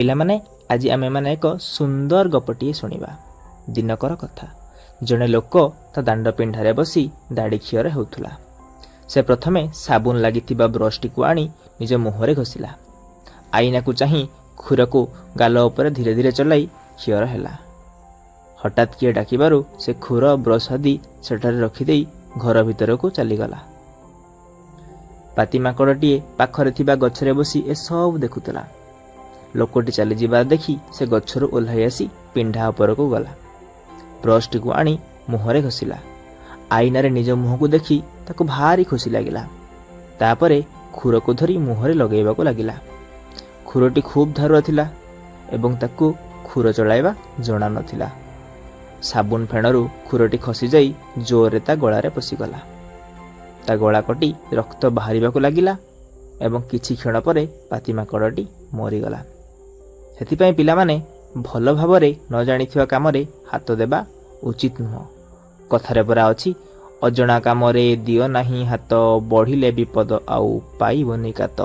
ପିଲାମାନେ, ଆଜି ଆମେମାନେ ଏକ ସୁନ୍ଦର ଗପଟିଏ ଶୁଣିବା। ଦିନକର କଥା, ଜଣେ ଲୋକ ତା ଦାଣ୍ଡ ପିଣ୍ଡାରେ ବସି ଦାଢ଼ି କ୍ଷୀର ହେଉଥିଲା। ସେ ପ୍ରଥମେ ସାବୁନ ଲାଗିଥିବା ବ୍ରଶଟିକୁ ଆଣି ନିଜ ମୁହଁରେ ଘଷିଲା। ଆଇନାକୁ ଚାହିଁ ଖୁରକୁ ଗାଲ ଉପରେ ଧୀରେ ଧୀରେ ଚଲାଇ କ୍ଷୀର ହେଲା। ହଠାତ୍ କିଏ ଡାକିବାରୁ ସେ ଖୁର, ବ୍ରଶ ଆଦି ସେଠାରେ ରଖିଦେଇ ଘର ଭିତରକୁ ଚାଲିଗଲା। ପାତି ମାଙ୍କଡ଼ଟିଏ ପାଖରେ ଥିବା ଗଛରେ ବସି ଏସବୁ ଦେଖୁଥିଲା। ଲୋକଟି ଚାଲିଯିବାର ଦେଖି ସେ ଗଛରୁ ଓହ୍ଲାଇ ଆସି ପିଣ୍ଡା ଉପରକୁ ଗଲା। ବ୍ରଶଟିକୁ ଆଣି ମୁହଁରେ ଘଷିଲା। ଆଇନାରେ ନିଜ ମୁହଁକୁ ଦେଖି ତାକୁ ଭାରି ଖୁସି ଲାଗିଲା। ତାପରେ ଖୁରକୁ ଧରି ମୁହଁରେ ଲଗାଇବାକୁ ଲାଗିଲା। ଖୁରଟି ଖୁବ୍ ଧାରୁଆ ଥିଲା ଏବଂ ତାକୁ ଖୁର ଚଳାଇବା ଜଣା ନଥିଲା। ସାବୁନ ଫେଣରୁ ଖୁରଟି ଖସିଯାଇ ଜୋରରେ ତା ଗଳାରେ ପଶିଗଲା। ତା ଗଳା କଟି ରକ୍ତ ବାହାରିବାକୁ ଲାଗିଲା ଏବଂ କିଛି କ୍ଷଣ ପରେ ପାତି ମାଙ୍କଡ଼ଟି ମରିଗଲା। ସେଥିପାଇଁ ପିଲାମାନେ, ଭଲ ଭାବରେ ନ ଜାଣିଥିବା କାମରେ ହାତ ଦେବା ଉଚିତ ନୁହଁ। କଥାରେ ପରା ଅଛି, ଅଜଣା କାମରେ ଦିଅ ନାହିଁ ହାତ, ବଢ଼ିଲେ ବିପଦ ଆଉ ପାଇବନି କାତ।